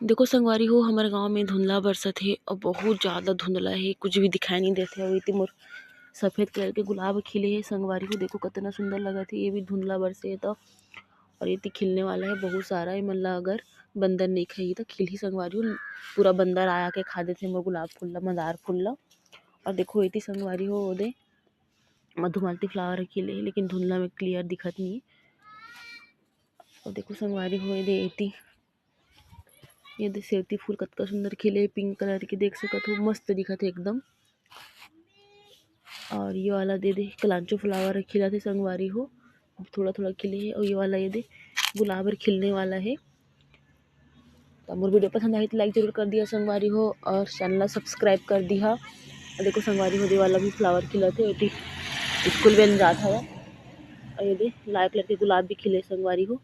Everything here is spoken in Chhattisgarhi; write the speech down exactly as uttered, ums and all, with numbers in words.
देखो संगवारी हो, हमर गांव में धुंधला बरसत हे अउ बहुत ज्यादा धुंधला हे, कुछ भी दिखाई नहीं देत हे। अउ एती मोर सफेद कलर के गुलाब खिले हे संगवारी हो, देखो कितना सुंदर लगत हे, ये भी धुंधला बरसे हे त। अउ एती खिलने वाला हे बहुत सारा, एमन ला अगर बंदर नहीं खाही त खिलही संगवारी हो, पूरा बंदर आया के खा देथे मोर गुलाब फूल ला, मंदार फूल ला। अउ देखो एती संगवारी हो, ओदे मधुमालती फ्लावर खिले हे, लेकिन धुंधला में क्लियर दिखत नहीं। अउ देखो संगवारी हो, एदे एती, ये दे सेवती फूल कतका सुंदर खिले हे, पिंक कलर के, देख सकत हो, मस्त दिखत हे एकदम। अउ ये वाला दे दे कलांचो फ्लावर खिलत हे संगवारी हो, थोड़ा थोड़ा खिले हे। अउ ये वाला ये दे गुलाब हर खिलने वाला हे। त मोर वीडियो पसंद आही त लाइक जरूर कर दिहा संगवारी हो, अउ चैनल ला सब्सक्राइब कर दिहा। अउ देखो संगवारी हो, ये वाला भी फ्लावर खिलत हे, एती स्कूल वैन जात हवय। अउ ये दे लाल कलर के गुलाब भी खिले संगवारी हो।